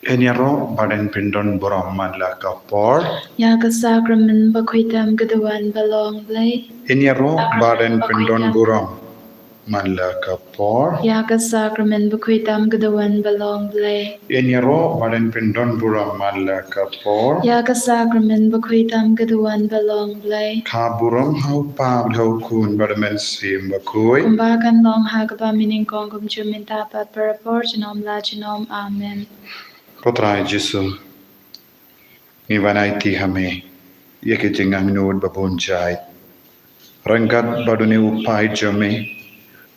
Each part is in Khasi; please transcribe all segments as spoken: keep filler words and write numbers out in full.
Yn ïaroh bad yn pyndon burom man la ka por. Ïa ka sakramen bakhuid tam ka duwan ba long Blei. Yn ïaroh bad yn pyndon burom man la ka por. Ïa ka sakramen bakhuid tam ka duwan ba long Blei. Yn ïaroh bad yn pyndon burom man la ka por. Ïa ka sakramen bakhuid tam ka duwan ba long Blei. Kha burom ha u Pa bad ha u Khun bad ha u Mynsiem Bakhuid. Kumba kan long ha kaba mynnyngkong kumjuh mynta pat para por junom la junom. Amen. Ko Trai Jisu, ngi wan aiti ha me ïa ki jingangnud ba bun jait. Ryngkat bad une u paid jong me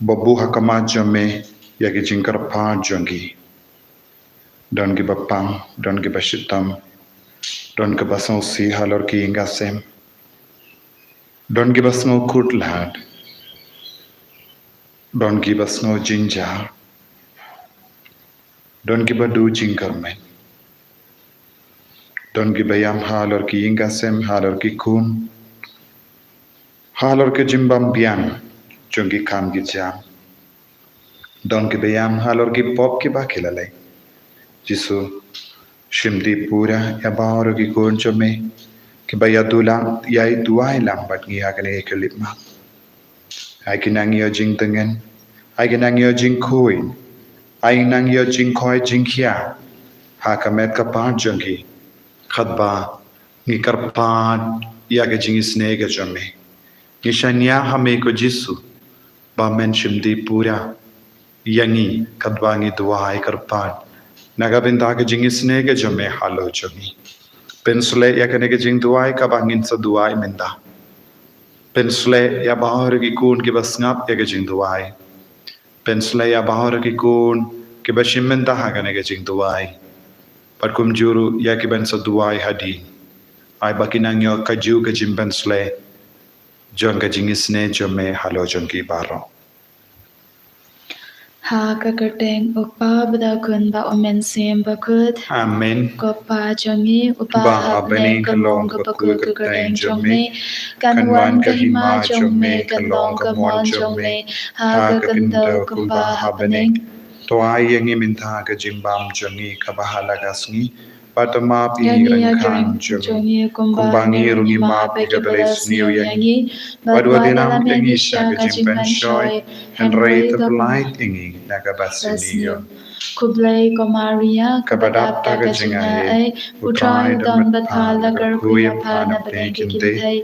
ba buh ha khmat jong me ïa ki jingkyrpad jong ki. Don kiba pang, don kiba shitom, don kiba sngewsih halor ki ïing ki sem. Don kiba sngew khutlad. Don kiba sngew jynjar. Don kiba duh jingkyrmen. Don kiba ïam halor ki ïing ki sem, halor ki khun, halor ki jingbam biang jong ki kam ki jam. Don kiba ïam halor ki pop kiba ki la leh. Jisu, shim dih pura ïa baroh ki khun jong me kiba ïa dulang, ïa duwai lang bad ngi ha kane ka khyllipmat. Ai ki nang ïoh jingtngen, ai ki nang ïoh jingkhuid, ai nang ïoh jingkhoit jingkhiah ha ka met ka phad jong ki. Katba ngi kyrpad ïa ka jingisynei ka jong me, ngi shaniah ha me ko Jisu ba men shim dih pura ïa ngi katba ngi duwai kyrpad na ka bynta ka jingisynei ka jong me halor jong ngi. Pynshlei ïa kane ka jingduwai kaba ngin sa duwai mynta. Pynshlei ïa baroh ki khun kiba sngap ïa ka jingduwai. Pynshlei ïa baroh ki khun kiba shim bynta ha kane ka jingduwai. Bad kumjuh ruh ïa kiban sa duwai hadien, ai ba ki nang ïoh kajuh ka jingpynshlei jong ka jingisynei jong me halor jong ki baroh. Ha ka kyrteng u Kpa bad u Khun bad u Mynsiem Bakhuid. Amen. Ko Pa jong ngi uba ha bneng, ka long ka bakhuid ka kyrteng jong me. Kan wan ka hima jong me, kan long ka mon jong me ha ka khyndew kumba ha bneng. To ai ïa ngi mynta ka jingbam jong ngi kaba ha la ka sngi. Bad to map ïa ngi ki ryngkang jong ngi, kumba ngi ruh ngi map ïa kiba leh sniew ïa ngi. Bad wat ïalam ïa ngi sha ka jingpynshoi, hynrei to pyllait ïa ngi na kaba sniew. Khublei ko Maria, kaba dap da ka jingaiei, u Trai u don bad pha, la kyrkhu ïa pha na pdeng ki kynthei,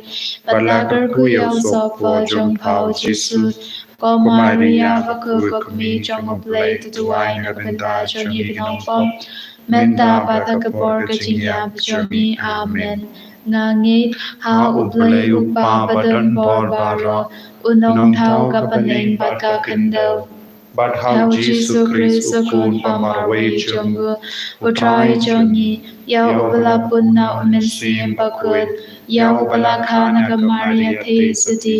bad la kyrkhu ïa u sohpor jong pha u Jisu. Ko Maria bakhuid, ko Kmie jong u Blei, to duwai na ka bynta jong ngi ki nongpop, mynta bad ha ka por ka jingïap jong ngi. Amen. Nga ngeit ha u Blei u Kpa ba donbor baroh, u nongthaw ka bneng bad ka khyndew, bad ha u Jisu Khrist u Khun ba marwei jong u, u Trai jong ngi, ïa uba la pun na u Mynsiem Bakhuid, ïa uba la kha na ka Maria theisotti,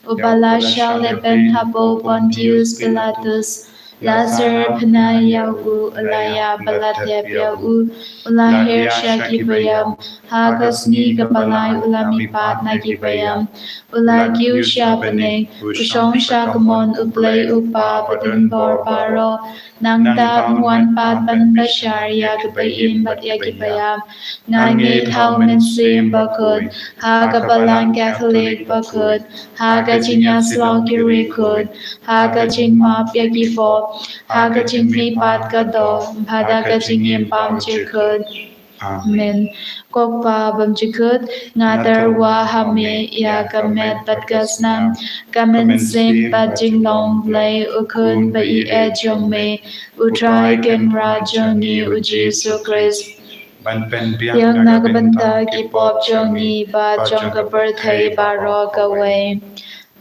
uba la shah lehbeiñ hapoh Pontius Pilatus, la syrphna ïa u, u la ïap bad la thep ïa u, u la her sha ki baïap, ha ka sngi kaba lai u la mihpat na ki baïap, u la kiew sha bneng, u shong sha ka mon u Blei u Kpa ba donbor baroh. Nangta un wan pat ban bishar ïa kiba im bad ïa kiba ïap. Nga ngeit ha u Mynsiem Bakhuid, ha ka Balang Katholik bakhuid, ha ka jingïasyllok ki riewkhuid, ha ka jingmap ïa ki pop, ha ka jingmihpat ka doh, bad ha ka jingim bymjukut. Amen. Ko Kpa bymjukut, nga tyrwa ha me ïa ka met bad ka snam, ka mynsiem bad jinglong Blei u Khun ba ïeit jong me, u Trai Kynrad jong ngi u Jisu Khrist, ban pynbiang na ka bynta ki pop jong ngi bad jong ka pyrthei baroh kawei.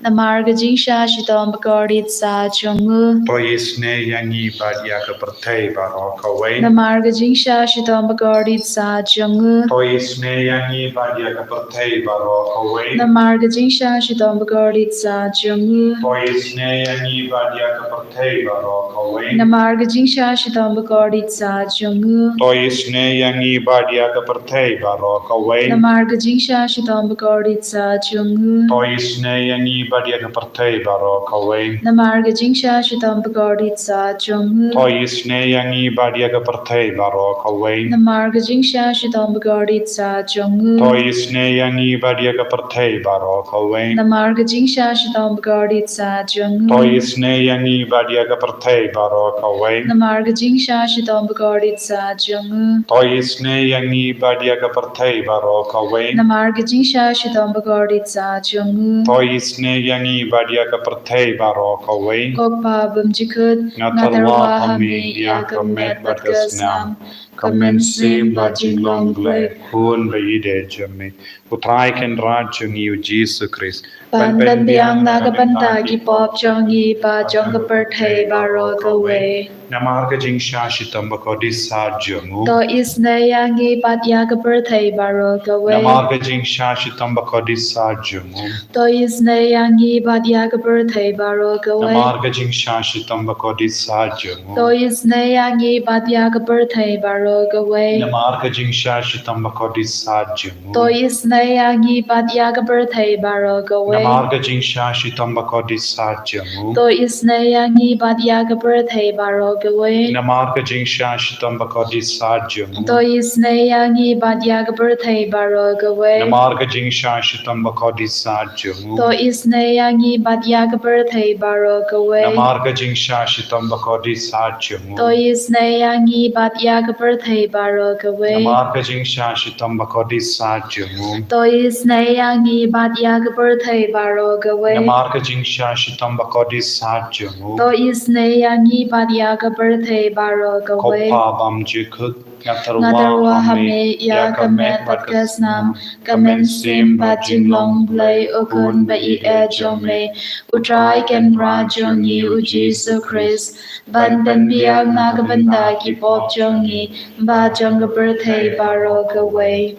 Namar ka jingshah shitom bakordit sah jong u, to isynei ïa ngi bad ïa ka pyrthei baroh kawei. Namar ka jingshah shitom bakordit sah jong u, to isynei ïa ngi bad ïa ka pyrthei baroh kawei. Namar ka jingshah shitom bakordit sah jong u, to isynei ïa ngi bad ïa ka pyrthei baroh kawei. Namar ka jingshah shitom bakordit sah jong u, to isynei ïa ngi bad ïa ka pyrthei baroh kawei. Namar ka jingshah shitom bakordit sah jong u, to isynei ïa ngi bad ïa ka pyrthei baroh kawei. Namar ka jingshah shitom bakordit satia jong u. To isynei ïa ngi bad ïa ka pyrthei baroh kawei. Namar ka jingshah shitom bakordit satia jong u. To isynei ïa ngi bad ïa ka pyrthei baroh kawei. Namar ka jingshah shitom bakordit satia jong u. To isynei ïa ngi bad ïa ka pyrthei baroh kawei. Namar ka jingshah shitom bakordit satia jong u. To isynei ïa ngi bad ïa ka pyrthei baroh kawei. Namar ka jingshah shitom bakordit satia jong u. To isynei ïa ngi bad ïa ka pyrthei baroh kawei. Ko Kpa bymjukut, nga tyrwa ha me ïa ka met bad ka snam, ka mynsiem bad jinglong Blei, Khun ba ïeit jong me, U Trai Kynrad jong ngi U Jisu Khrist, ban pynbiang na ka bynta ki pop jong ngi bad jong ka pyrthei baroh kawei. Namar ka jingshah shitom bakordit satia jong u. To isynei ïa ngi bad ïa ka pyrthei baroh kawei. Namar ka jingshah shitom bakordit satia jong u. To isynei ïa ngi bad ïa ka pyrthei baroh kawei. Namar ka jingshah shitom bakordit satia jong u. To isynei ïa ngi bad ïa ka pyrthei baroh kawei. Namar ka jingshah shitom bakordit satia jong u. To isynei ïa ngi bad ïa ka pyrthei baroh kawei. Namar ka jingshah shitom bakordit satia jong u. To isynei ïa ngi bad ïa ka pyrthei baroh kawei. Namar ka jingshah shitom bakordit satia jong u. To isynei ïa ngi bad ïa ka pyrthei baroh kawei. Namar ka jingshah shitom bakordit satia jong u. To isynei ïa ngi bad ïa ka pyrthei baroh kawei. Namar ka jingshah shitom bakordit satia jong u. To isynei ïa ngi bad ïa ka pyrthei baroh kawei. Namar ka jingshah shitom bakordit satia jong u. To isynei ïa ngi bad ïa ka pyrthei baroh kawei. Namar ka jingshah shitom bakordit satia jong u. To isynei ïa ngi bad ïa ka pyrthei baroh kawei. Ko Kpa bymjukut, nga tyrwa ha me ïa ka met bad ka snam, ka mynsiem bad jinglong Blei, U Khun ba ïeit jong me, U Trai Kynrad jong ngi U Jisu Khrist, ban pynbiang na ka bynta ki pop jong ngi bad jong ka pyrthei baroh kawei.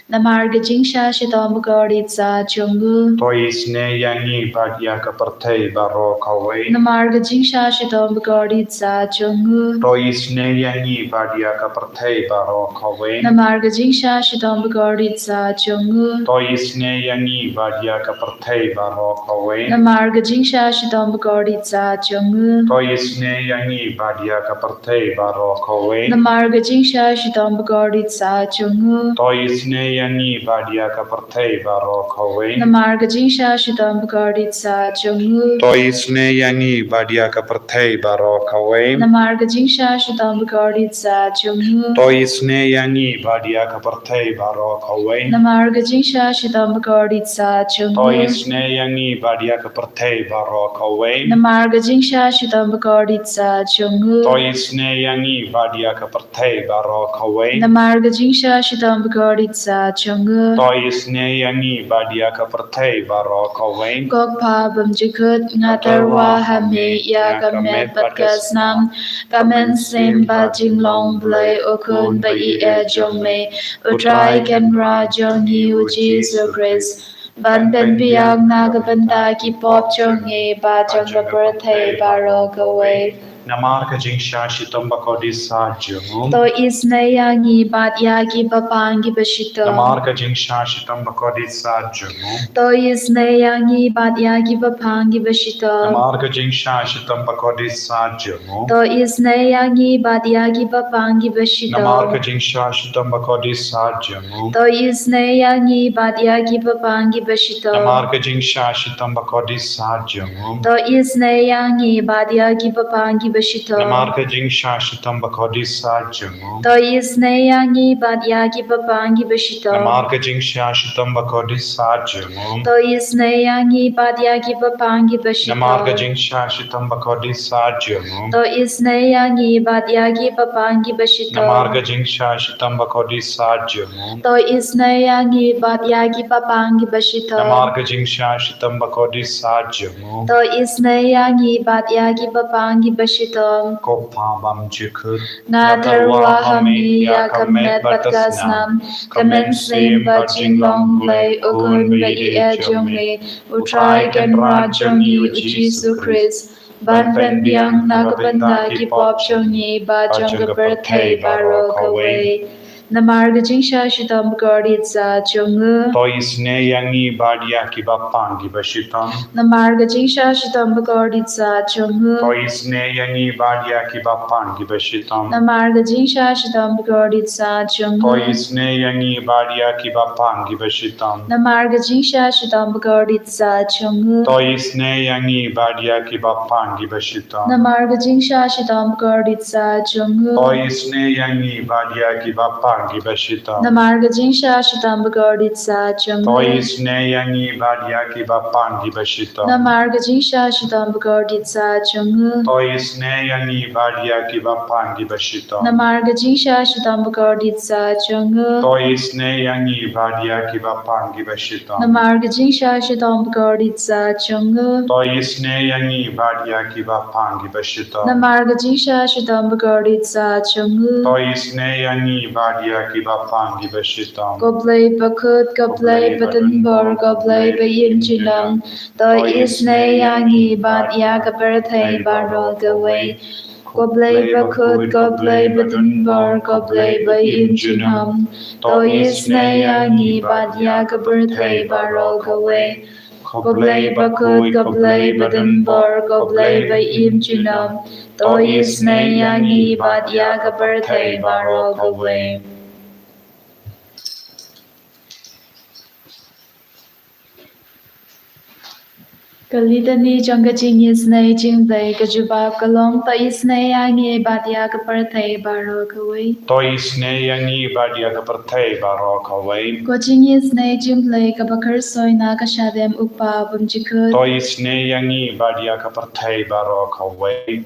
Namar ka jingshah shitom bakordit satia jong u. To isynei ïa ngi bad ïa ka pyrthei baroh kawei. Namar ka jingshah shitom bakordit satia jong u. To isynei ïa ngi bad ïa ka pyrthei baroh kawei. Namar ka jingshah shitom bakordit satia jong u. To isynei ïa ngi bad ïa ka pyrthei baroh kawei. Namar ka jingshah shitom bakordit satia jong u. To isynei ïa ngi bad ïa ka pyrthei baroh kawei. Namar ka jingshah shitom bakordit satia jong u. To isynei ïa ngi bad ïa ka pyrthei baroh kawei. Namar ka jingshah shitom bakordit satia jong u. To isynei ïa ngi bad ïa ka pyrthei baroh kawei. Namar ka jingshah shitom bakordit satia jong u. To isynei ïa ngi bad ïa ka pyrthei baroh kawei. Namar ka jingshah shitom bakordit satia jong u. To isynei ïa ngi bad ïa ka pyrthei baroh kawei. Namar ka jingshah shitom bakordit satia jong u. To isynei ïa ngi bad ïa ka pyrthei baroh kawei. Namar ka jingshah shitom bakordit satia jong u. To isynei ïa ngi bad ïa ka pyrthei baroh kawei. Ko Kpa bymjukut, nga tyrwa ha me ïa ka met bad ka snam, ka mynsiem bad jinglong Blei, U Khun ba ïeit jong me, U Trai Kynrad jong ngi U Jisu Khrist, ban pynbiang na ka bynta ki pop jong ngi bad jong ka pyrthei baroh kawei. Namar ka jingshah shitom bakordit satia jong u. To isynei ïa ngi bad ïa kiba pang kiba shitom. Namar ka jingshah shitom bakordit satia jong u. To isynei ïa ngi bad ïa kiba pang kiba shitom. Namar ka jingshah shitom bakordit satia jong u. To isynei ïa ngi bad ïa kiba pang kiba shitom. Namar ka jingshah shitom bakordit satia jong u. To isynei ïa ngi bad ïa kiba pang kiba shitom. Namar ka jingshah shitom bakordit satia jong u. To isynei ïa ngi bad ïa kiba pang kiba shitom. Namar ka jingshah shitom bakordit satia jong u. To isynei ïa ngi bad ïa kiba pang kiba shitom. Namar ka jingshah shitom bakordit satia jong u. To isynei ïa ngi bad ïa kiba pang kiba shitom. Namar ka jingshah shitom bakordit satia jong u. To isynei ïa ngi bad ïa kiba pang kiba shitom. Namar ka jingshah shitom bakordit satia jong u. To isynei ïa ngi bad ïa kiba pang kiba shitom. Namar ka jingshah shitom bakordit satia jong u. To isynei ïa ngi bad ïa kiba pang kiba shitom. Ko Kpa bymjukut, nga tyrwa ha me ïa ka met bad ka snam, ka mynsiem bad jinglong Blei, U Khun ba ïeit jong me, U Trai Kynrad jong ngi U Jisu Khrist, ban pynbiang na ka bynta ki pop jong ngi bad jong ka pyrthei baroh kawei. Namar ka jingshah shitom bakordit sah jong u. To isynei ïa ngi bad ïa ki bapang kiba shitom. Namar ka jingshah shitom bakordit sah jong u. To isynei ïa ngi bad ïa ki bapang kiba shitom. Namar ka jingshah shitom bakordit sah jong u. To isynei ïa ngi bad ïa ki bapang kiba shitom. Namar ka jingshah shitom bakordit sah jong u. To isynei ïa ngi bad ïa ki bapang kiba shitom. Namar ka jingshah shitom bakordit sah jong u. To isynei ïa ngi bad ïa ki bapang kiba shitom. Namar ka jingshah shitom bakordit sah jong u. To isynei ïa ngi bad ïa ki bapang kiba shitom. Namar ka jingshah shitom bakordit sah jong u. To isynei ïa ngi bad ïa ki bapang kiba shitom. Namar ka jingshah shitom bakordit sah jong u. To isynei ïa ngi bad ïa ki bapang kiba shitom. Namar ka jingshah shitom bakordit sah jong u. To isynei ïa ngi bad ïa ki bapang kiba shitom. Namar ka jingshah shitom bakordit sah jong u. To isynei ïa ngi bad ïa ki bapang kiba shitom. Ko Blei bakhuid, ko Blei badonbor, ko Blei ba im junom. To isynei ïa ngi bad ïa ka pyrthei baroh kawei. Ko Blei bakhuid, ko Blei badonbor, ko Blei ba im junom. To isynei ïa ngi bad ïa ka pyrthei baroh kawei. Ko Blei bakhuid, ko Blei badonbor, ko Blei ba im junom. To isynei ïa ngi bad ïa ka pyrthei baroh kawei. Ka litani jong ka jingisynei jong U Blei, ka jubab ka long: To isynei ïa ngi bad ïa ka pyrthei baroh kawei. To isynei ïa ngi bad ïa ka pyrthei baroh kawei. Ka jingisynei jong U Blei kaba khuid soi na ka shadem u Kpa bymjukut. To isynei ïa ngi bad ïa ka pyrthei baroh kawei.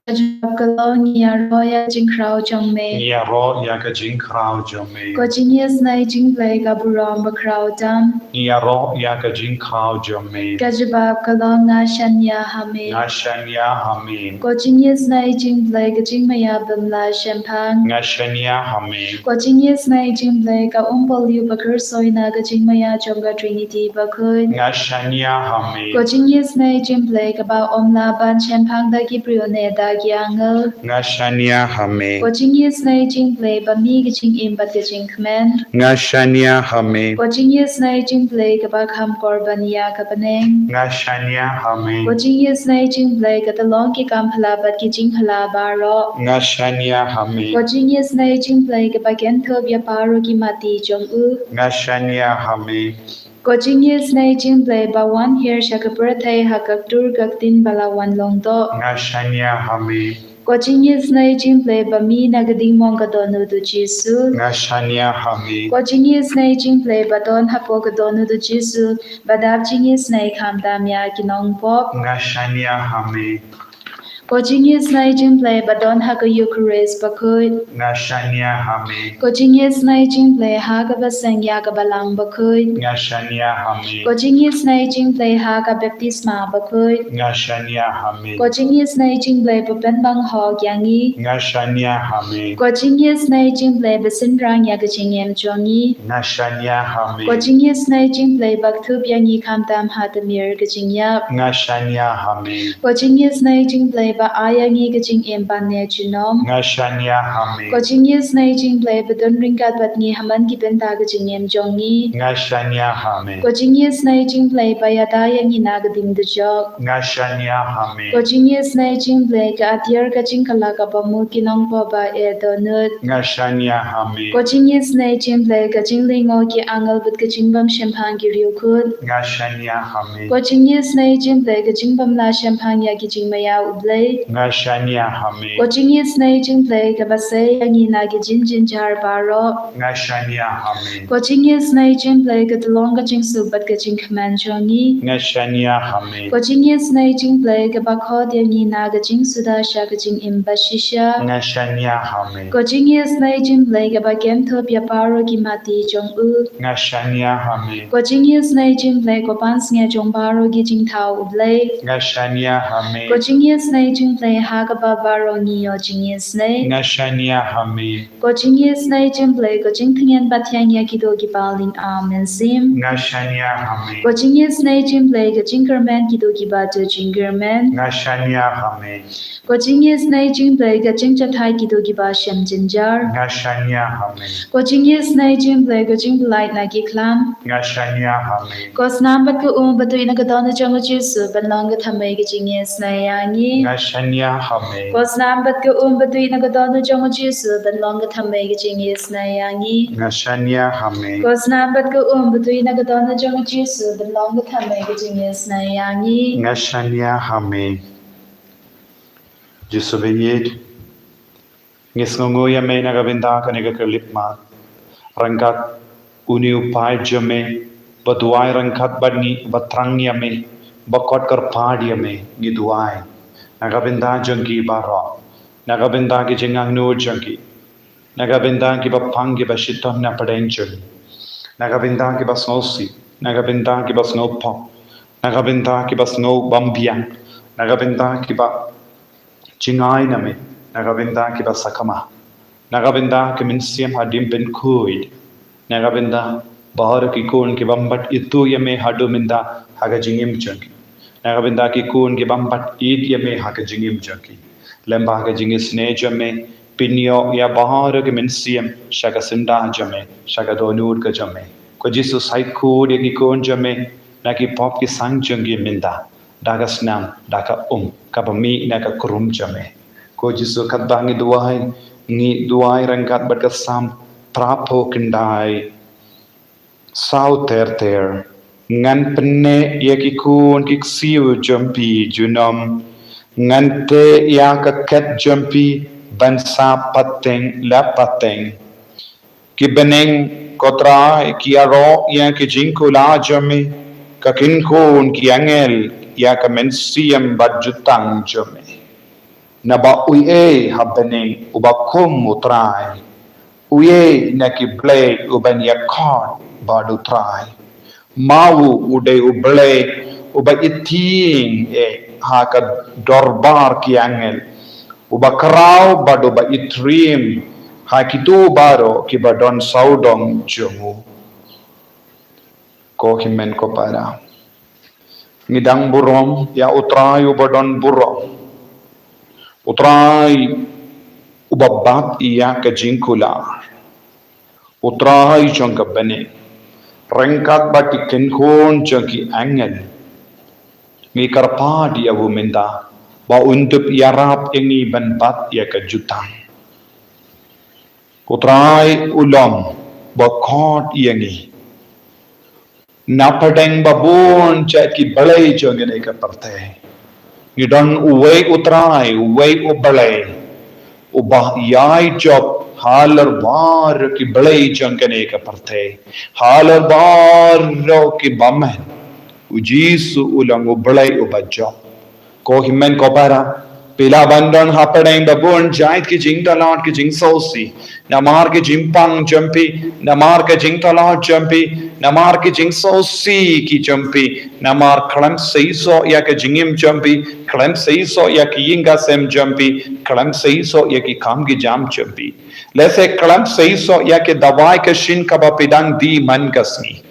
Ka jubab ka long: Ngi ïaroh ïa ka jingkhraw jong me. Ngi ïaroh ïa ka jingkhraw jong me. Ka jingisynei jong U Blei ka burom bakhraw tam. Ngi ïaroh ïa ka jingkhraw jong me. Ka jubab ka long: Nga shaniah ha me. Nga shaniah ha me. Ka jingisynei jong U Blei ka jingmaïa bym lah shemphang. Nga shaniah ha me. Ka jingisynei jong U Blei ka umpylliew ba khuid soi na ka jingmaïa jong ka Trinity bakhuid. Nga shaniah ha me. Ka jingisynei jong U Blei kaba ym lah ban shemphang da ki briew ne da ki angel. Nga shaniah ha me. Ka jingisynei jong U Blei ba mih ka jingim bad ka jingkmen. Nga shaniah ha me. Ka jingisynei jong U Blei kaba kham kor ban ïa ka bneng. Nga shaniah ha me. Ka jingisynei jong U Blei ka tyllong ki kam phylla bad ki jingphylla baroh. Nga shaniah ha me. Ka jingisynei jong U Blei kaba kynthup ïa baroh ki mati jong u. Nga shaniah ha me. Ka jingisynei jong U Blei ba wan hiar sha ka pyrthei ha ka ktur ka ktien ba la wan long doh. Nga shaniah ha me. Ka jingisynei jong U Blei ba mih na ka diengmong ka dohnud u Jisu. Nga shaniah ha me. Ka jingisynei jong U Blei ba don hapoh ka dohnud u Jisu, ba dap jingisynei khamtam ïa ki nongpop. Nga shaniah ha me. Ka jingisynei jong U Blei ba don ha ka Eukharist bakhuid. Nga shaniah ha me. Ka jingisynei jong U Blei ha kaba seng ïa ka Balang bakhuid. Nga shaniah ha me. Ka jingisynei jong U Blei ha ka baptisma bakhuid. Nga shaniah ha me. Ka jingisynei jong U Blei ba pynbang hok ïa ngi. Nga shaniah ha me. Ka jingisynei jong U Blei ba synrang ïa ka jingim jong ngi. Nga shaniah ha me. Ka jingisynei jong U Blei ba kthup ïa ngi khamtam ha tmier ka jingïap. Nga shaniah ha me. Ka jingisynei jong U Blei ba ai ïa ngi ka jingim ban ne junom. Nga shaniah ha me. Ka jingisynei jong U Blei ba don ryngkat bad ngi ha man ki bynta ka jingim jong ngi. Nga shaniah ha me. Ka jingisynei jong U Blei ba ïada ïa ngi na ka ding dujok. Nga shaniah ha me. Ka jingisynei jong U Blei ka atiar ka jingkylla kaba mut ki nongpop ba eh dohnud. Nga shaniah ha me. Ka jingisynei jong U Blei ka jinglyngngoh ki angel bad ka jingbym shemphang ki riewkhuid. Nga shaniah ha me. Ka jingisynei jong U Blei ka jingbym lah shemphang ïa ki jingmaïa U Blei. Nga shaniah ha me. Ka jingisynei jong U Blei kaba sei ïa ngi na ki jingjynjar baroh. Nga shaniah ha me. Ka jingisynei jong U Blei ka tyllong ka jingsuk bad ka jingkmen jong ngi. Nga shaniah ha me. Ka jingisynei jong U Blei kaba khot ïa ngi na ka jingsuda sha ka jingim bashisha. Nga shaniah ha me. Ka jingisynei jong U Blei kaba kynthup ïa baroh ki mati jong u. Nga shaniah ha me. Ka jingisynei jong U Blei ka pansngiat jong baroh ki jingthaw U Blei. Nga shaniah ha me. Ka jingisynei jong U Blei ha kaba baroh ngi ïoh jingisynei. Nga shaniah ha me. Ko jingisynei jong U Blei, ko jingtngen bad thiang ïa kito kiba ling ïa me mynsiem. Nga shaniah ha me. Ko jingisynei jong U Blei, ko jingkyrmen kito kiba duh jingkyrmen. Nga shaniah ha me. Ko jingisynei jong U Blei, ko jingjahthait kito kiba shem jynjar. Nga shaniah ha me. Ko jingisynei jong U Blei, ko jingpyllait na ki khlam. Nga shaniah ha me. Ko snam bad ka um ba tuid na ka dohnud jong U Jisu ban long ka thymmei ka jingisynei ïa ngi. Nga shaniah ha me. Ko snam bad ka um ba tuid na ka dohnud jong U Jisu ban long ka thymmei ka jingisynei ïa ngi. Nga shaniah ha me. Ko snam bad ka um ba tuid na ka dohnud jong U Jisu ban long ka thymmei ka jingisynei ïa ngi. Nga shaniah ha me. Jisu baieit, ngi sngewnguh ïa me na ka bynta kane ka khyllipmat. Ryngkat une u paid jong me, ba duwai ryngkat bad ngi, ba thrang ïa me, ba kot kyrpad ïa me, ngi duwai. Na ka bynta jong ki baroh. Na ka bynta ki jingangnud jong ki. Na ka bynta kiba pang kiba shitom na pdeng jong ngi. Na ka bynta kiba sngewsih. Na ka bynta kiba sngewpop. Na ka bynta kiba sngew bym biang. Na ka bynta kiba jingai na me. Na ka bynta kiba sakma. Na ka bynta ki mynsiem hadien pynkhuid. Na ka bynta baroh ki khun ki bym pat ithuh ïa me haduh mynta ha ka jingim jong ki. Na ka bynta ki khun ki bym pat ïeit ïa me ha ka jingim jong ki. Lem bad ka jingisynei jong me, pynïoh ïa baroh ki mynsiem sha ka syndah jong me, sha ka dohnud ka jong me. Ko Jisu, sait khuid ïa ki khun jong me na ki pop ki sang jong ki mynta, da ka snam, da ka um kaba mih na ka khrum jong me. Ko Jisu, katba ngi duwai, ngi duwai ryngkat bad ka Salm phra phew khyndai. Saw ter ter. Ngan pynneh ïa ki khun ki ksiew jong phi junom. Ngan teh ïa ka khet jong phi ban sah pateng la pateng. Ki bneng, ko Trai, ki ïaroh ïa ki jingkular jong me, ka kynhun ki angel ïa ka mynsiem bad jutang jong me. Naba uei ha bneng uba kum U Trai? Uei na ki blei uban ïakhot bad U Trai? Ma u u dei U Blei uba ïeit ïa ngi ha ka dorbar ki angel, uba khraw bad uba ïeit rim ha kito baroh kiba don sawdong jong u. Ko hynmen ko para, ngi dang burom ïa U Trai uba don burom, U Trai uba bat ïa ka jingkular, U Trai jong ka bneng, ryngkat bad ki kynhun jong ki angel. Ngi kyrpad ïa u mynta ba un dup ïarap ïa ngi ban bat ïa ka jutang. U Trai u long ba khot ïa ngi na pdeng ba bun jait ki blei jong kane ka pyrthei. Ngi don uwei U Trai, uwei U Blei, uba ïai jop halor baroh ki blei jong kane ka pyrthei, halor baroh ki bymman. U Jisu u long U Blei uba jop. Ko hynmen ko para, phi lah ban don hapdeng ba bun jait ki jingtlot ki jingsngewsih, namar ki jingpang jong phi, namar ki jingtlot jong phi, namar ki jingsngewsih ki jong phi, namar khlem seisoh ïa ka jingim jong phi, khlem seisoh ïa ki ïing ki sem jong phi, khlem seisoh ïa ki kam ki jam jong phi. Lehse khlem seisoh ïa ki dawai ka shin kaba phi dang die man ka sngi.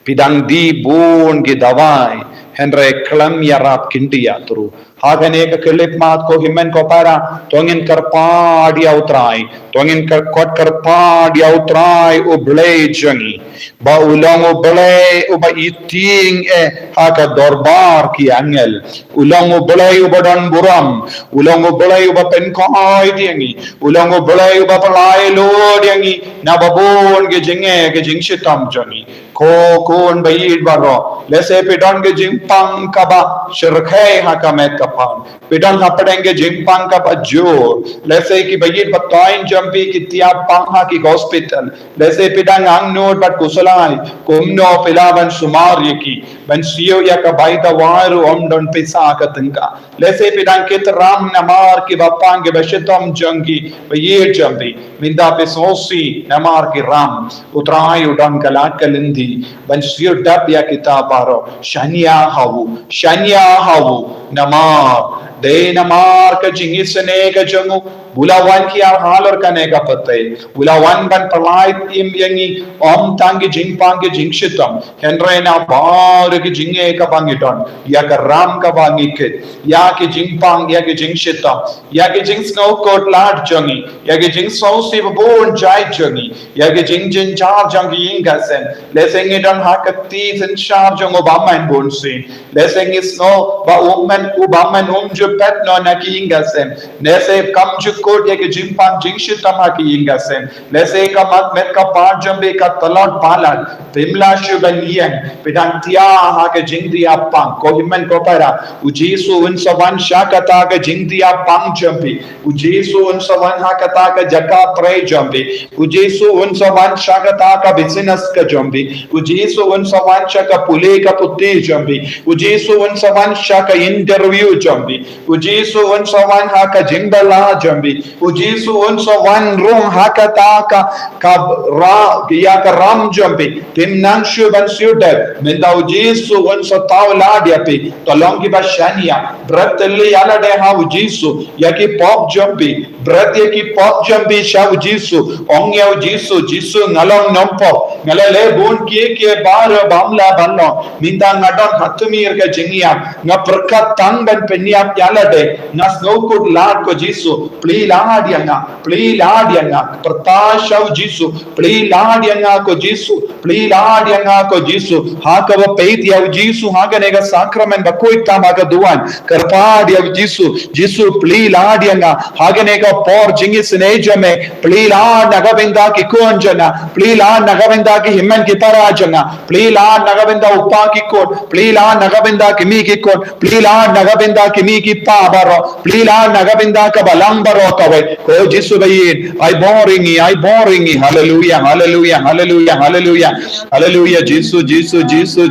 Phi dang die bun ki dawai, hynrei khlem ïarap kyntiew ruh. Ha kane ka khyllipmat, ko hynmen ko para, to ngin kyrpad ïa U Trai, to ngin kyr-, kot kyrpad ïa U Trai U Blei jong ngi, ba u long U Blei uba ïeit ïa ngi ha ka dorbar ki angel. U long U Blei uba don burom, u long U Blei uba pynkhuid ïa ngi, u long U Blei uba pynlait lut ïa ngi na ba bun ki jingeh ki jingshitom jong ngi. Ko khun ba ïeit baroh, lehse phi don ki jingpang kaba shyrkhei ha ka met ka phad. Phi don hapdeng ki jingpang kaba jur. Lehse ki ba ïeit ba thoiñ jong phi ki tiap pang ha ki hospital. Lehse phi dang angnud bad khuslai kumno phi lah ban sumar ïa ki, ban siew ïa ka bai dawai ruh ym don pisa ka tyngka. Lehse phi dang kit ram namar ki ba pang ki ba shitom jong ki ba ïeit jong phi. Mynta phi sngewsih namar ki ram. U Trai u don ka lad ka lynti ban siew dap ïa kita baroh. Shaniah ha u, shaniah ha u, namar Te namar ka jingisynei ka jong u, u la wan khia halor kane ka pyrthei, u la wan ban pynlait im ïa ngi, ym tang ki jingpang ki jingshitom, hynrei na baroh ki jingeh kaba ngi don, ïa ka ram kaba ngi kit, ïa ki jingpang, ïa ki jingshitom, ïa ki jingsngewkhuslai jong ngi, ïa ki jingsngewsih babun jait jong ngi, ïa ki jingjynjar jong ki ïing ka sem. Lehse ngi don ha ka kti synshar jong u bymman bunsien. Lehse ngi sngew ba u bymman, u bymman um ju peit noh na ki ïing ka sem. Lehse kam ju kut ïa ki jingpang jingshitom ha ki ïing ka sem. Lehse ka mat met ka par jong phi ka tlot palat. Phim lah shuh ban ïeng, phi dang thiah ha ka jingthiah pang. Ko hynmen ko para, u Jisu un sa wan sha kata ka jingthiah pang jong phi. U Jisu un sa wan ha kata ka jaka trei jong phi. U Jisu un sa wan sha kata ka business ka jong phi. U Jisu un sa wan sha ka pule ka puthi jong phi. U Jisu un sa wan sha ka interview jong phi. U Jisu un sa wan ha ka jingbylla jong phi. U Jisu un sa wan rung ha kata ka, ka ra, ïa ka ram jong phi. Phim nang shuh ban siew dep. Mynta u Jisu un sa thaw lad ïa phi. To long kiba shaniah. Bret thylli ïa lade ha u Jisu. Ïa ki pop jong phi. Bret ïa ki pop jong phi sha u Jisu. Ong ïa u Jisu, Jisu nga long nongpop. Nga la leh bun kiei kiei baroh bym lah ban long. Mynta nga don ha tmier ka jingïap. Nga pyrkhat tang ban pynïap ïa lade. Nga sngewkhuslai ko Jisu. Plie lad ïa nga. Plie lad ïa nga. Pyrta sha u Jisu. Plie lad ïa nga ko Jisu. Plie lad ïa nga ko Jisu. Ha kaba peit ïa u Jisu ha kane ka sakramen ba khuid tam ha ka duwan. Kyrpad ïa u Jisu. Jisu plie lad ïa nga. Ha kane ka por jingisynei jong me. Plie lad na ka bynta ki khun jong nga. Plie lad na ka bynta ki hynmen ki para jong nga. Plie lad na ka bynta u pa ki khun. Plie lad na ka bynta ki mei ki khun. Plie lad na ka bynta ki mei ki pa baroh. Plie lad na ka bynta ka balang baroh kawei. Ko Jisu ba ïeit. Ai bor ïa ngi, ai bor ïa ngi. Haleluia, haleluia, haleluia, haleluia. Haleluia, Jisu, Jisu, Jisu.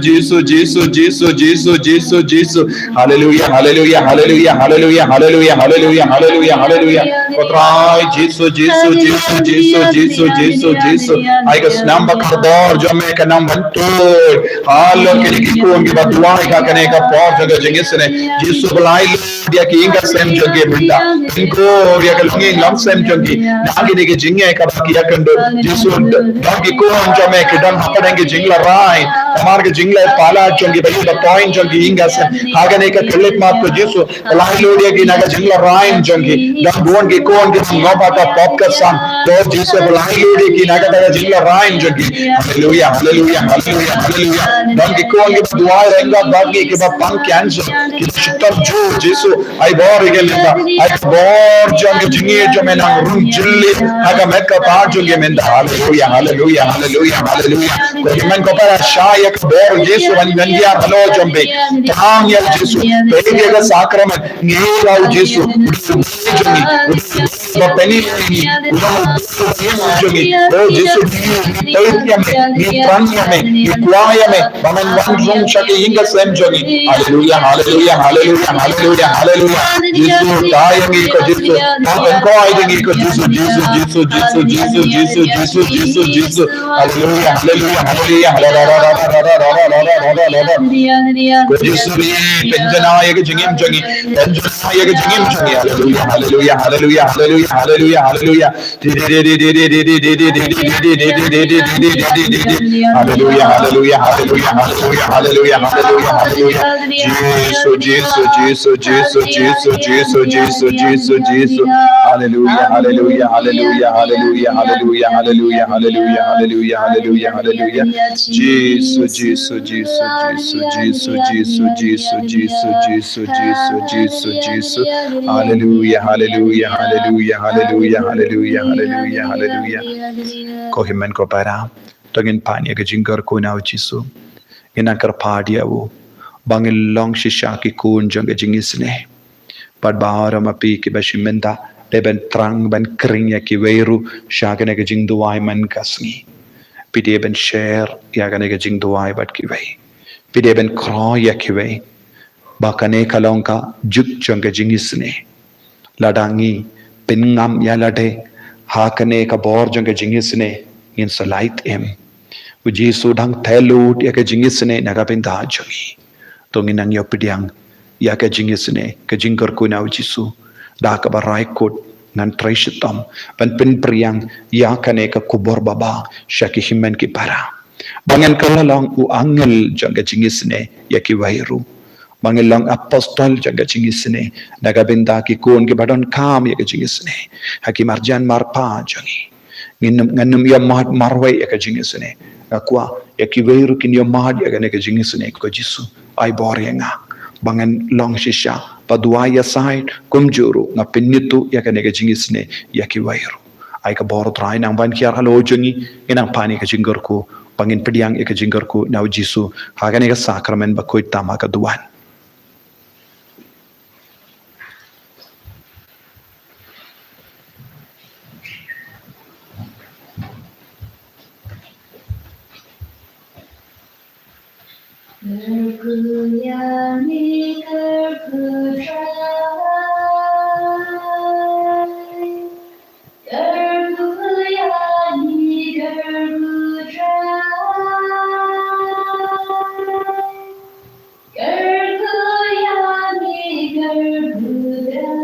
Haleluia, haleluia, haleluia, haleluia, haleluia, haleluia, haleluia, haleluia. Ko Trai, Jisu, Jisu, Jisu, Jisu, Jisu, Jisu, Jisu. Ai ka snam ba kordor jong me kan nang ban tuid halor kine ki khun kiba duwai ha kane ka por jong ka jingisynei. Jisu ba lai lut ïa ki ïing ka sem jong ki mynta. Pynkhur ïa ka longïing longsem jong ki na kine ki jingeh kaba ki ïakynduh. Jisu, don ki khun jong me ki don hapdeng ki jinglehrain. Namar ki jingleh palat jong ki ba ïoh ba point jong ki ïing ka sem. Ha kane ka khyllipmat ko Jisu. Ba lai lut ïa ki na ka jinglehrain jong ki. Don bun ki khun ki ngop ha ka pop ka sam. Ko Jisu ba lai lut ïa ki na kata ka jinglehrain jong ki. Haleluia, haleluia, haleluia, haleluia. Don ki khun kiba duwai ryngkat bad ngi kiba pang cancer. Kiba shitom jur Jisu. Ai bor ïa ki mynta. Ai bor jong ka jingïeit jong me nang rung jylliew ha ka met ka par jong ki mynta. Haleluia, haleluia, haleluia, haleluia. Ko hynmen ko para shah ïa ka bor Jisu ban ïa halor jong phi. Tang ïa Jisu. Peit ïa ka sakramen. Ngeit ïa u Jisu. U dei u Blei jong ngi. U dei u Blei ba pynïaid ïa ngi. U dei u Blei ba pynïaid jong ngi. O Jisu, ngi peit ïa me. Ngi thrang ïa me. Ngi kwah ïa me. Ba men wan rung sha ka ïing ka sem jong ngi. Haleluia, haleluia, haleluia, haleluia, haleluia. Jisu, ta ïa ngi ko Jisu. Ta pynkoit ïa ngi ko Jisu, Jisu, Jisu. Haleluia, haleluia, haleluia, haleluia. Ko Jisu, pynjanai ïa ka jingim jong ngi. Pynjanai ïa ka jingim jong ngi. Haleluia, haleluia, haleluia, haleluia, haleluia, haleluia. Haleluia, haleluia, haleluia, haleluia, haleluia, haleluia, haleluia. Jisu, Jisu, Jisu, Jisu, Jisu, Jisu, Jisu, Jisu, Jisu. Haleluia, haleluia, haleluia, haleluia, haleluia, haleluia, haleluia, haleluia, haleluia, haleluia. Jisu, Jisu, Jisu, Jisu, Jisu, Jisu, Jisu, Jisu, Jisu, Jisu, Jisu. Haleluia, haleluia, haleluia, haleluia, haleluia, haleluia, haleluia. Ko hynmen ko para, to ngin pan ïa ka jingkyrkhu na u Jisu. Ngin nang kyrpad ïa u ba ngin long shisha ki khun jong ka jingisynei. Bad baroh ma phi kiba shim bynta, dei ban thrang ban khring ïa kiwei ruh sha kane ka jingduwai man ka sngi. Phi dei ban share ïa kane ka jingduwai bad kiwei. Phi dei ban khroi ïa kiwei. Ba kane ka long ka juk jong ka jingisynei. Lada ngi pynngam ïa lade ha kane ka bor jong ka jingisynei, ngin sa lait im. U Jisu dang theh lut ïa ka jingisynei na ka bynta jong ngi. To ngin nang ïoh pdiang ïa ka jingisynei, ka jingkyrkhu na u Jisu. Da kaba rai kut ngan trei shitom ban pynpriang ïa kane ka khubor babha sha ki hynmen ki para. Ba ngan kylla long u angel jong ka jingisynei ïa kiwei ruh. Ba ngan long apostol jong ka jingisynei na ka bynta ki khun kiba donkam ïa ka jingisynei ha ki marjan marpa jong ngi. Ngin nym, ngan nym ïa mad marwei ïa ka jingisynei. Nga kwah ïa kiwei ruh kin ïa mad ïa kane ka jingisynei, ko Jisu. Ai bor ïa nga ba ngan long shisha ba duwai ïasaid, kumjuh ruh nga pynithuh ïa kane ka jingisynei ïa kiwei ruh. Ai ka bor Trai, nang ban kiar halor jong ngi, ngin nang pan ïa ka jingkyrkhu ba ngin pdiang ïa ka jingkyrkhu na u Jisu ha kane ka sakramen bakhuid tam ha ka duwan. Kyrkhu ïa ngi, kyrkhu Trai. Kyrkhu ïa ngi, kyrkhu Trai. Kyrkhu ïa ngi, kyrkhu Trai.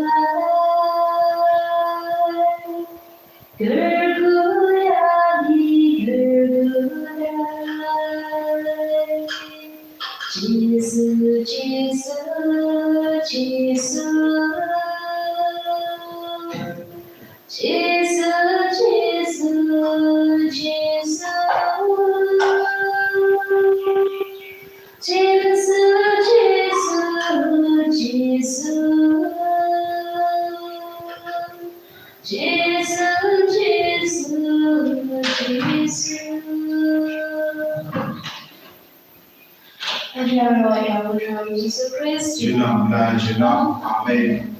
Kyrkhu ïa ngi, kyrkhu Trai. Jisu, Jisu, Jisu. Jisu, Jisu, Jisu. Jisu, Jisu, Jisu. Jisu, Jisu, Jisu. Ïa u Trai Jisu Khrist. Junom la junom. Amen.